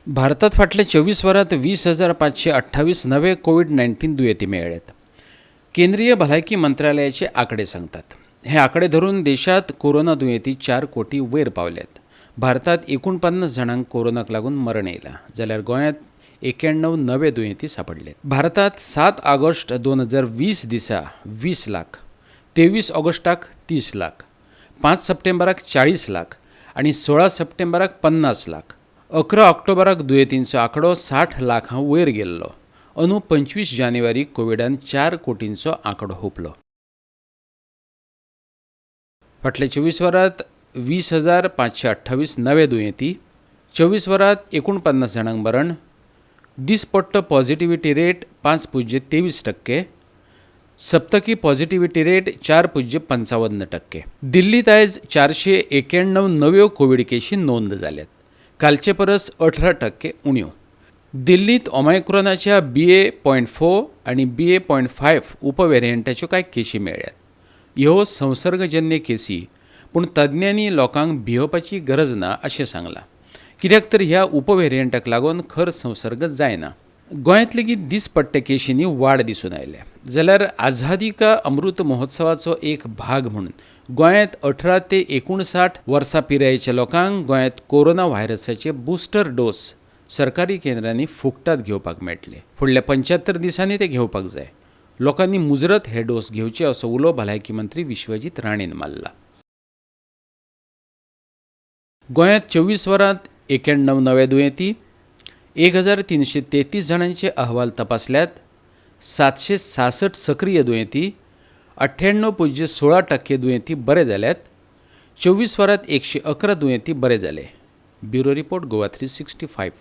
भारतात फाटल्या 24 वरांत 20,528 नवे कोवीड 19 दुयेंती मेळ्ळ्यात. केंद्रीय भलायकी मंत्रालयाचे आंकडे सांगतात. हे आंकडे धरून देशात कोरोना दुयेंती 4 कोटी वयर पावल्यात. भारतात 49 जाणांक कोरोनाक लागून मरण येयलां, जाल्यार गोंयांत 91 नवे दुयेंती सांपडले. भारतात 7 ऑगस्ट 2020 दिसा 20 लाख, 23 ऑगस्टाक 30 लाख, 5 सप्टेंबराक 40 लाख आनी 16 सप्टेंबराक 50 लाख. 11 ऑक्टोबराक दुयेंतींचो आंकडो 60 लाखां वयर गेल्लो. अंदू 25 जानेवारी कोविडान 4 कोटींचो आंकडो हुपलो. फाटल्या 24 वरांत 20,528 नवे दुयेंती, 24 वरांत 49 जाणांक मरण. दिसपट्टो पॉझिटिव्हिटी रेट 5.23%, सप्तकी पॉझिटिव्हिटी रेट 4.55%. दिल्लीत आयज 491 नव्यो कोवीड केशी नोंद जाल्यात, कालचे परस 18% उण्यो. दिल्लीत ओमायक्रॉनाच्या BA.4 आनी BA.5 उपवेरियंटाच्यो कांय केशी मेळ्ळ्यात. ह्यो संसर्गजन्य केसी, पूण तज्ञांनी लोकांक भियोवपाची गरज ना अशें सांगलां, कित्याक तर ह्या उपवेरियंटाक लागून खर संसर्ग जायना. गोंयांत लेगीत दिसपट्टे केशींनी वाड दिसून आयल्या. जाल्यार आझादी का अमृत महोत्सवाचो एक भाग म्हणून गोंयांत 18 ते 59 वर्सां पिरायेच्या लोकांक गोंयांत कोरोना व्हायरसाचे बुस्टर डोस सरकारी केंद्रांनी फुकटात घेवपाक मेळटले. फुडल्या 75 दिसांनी ते घेवपाक जाय. लोकांनी मुजरत हे डोस घेवचे असो उलो भलायकी मंत्री विश्वजीत राणेन मारला. गोंयांत 24 वरांत 91 नवे दुयेंती, 1333 जाणांचे अहवाल तपासल्यात, 766 सक्रीय दुयेंती, 98.16% दुयेंती बरे जाल्यात. 24 वरांत 111 दुयेंती बरे जाले. Bureau report, Goa 365.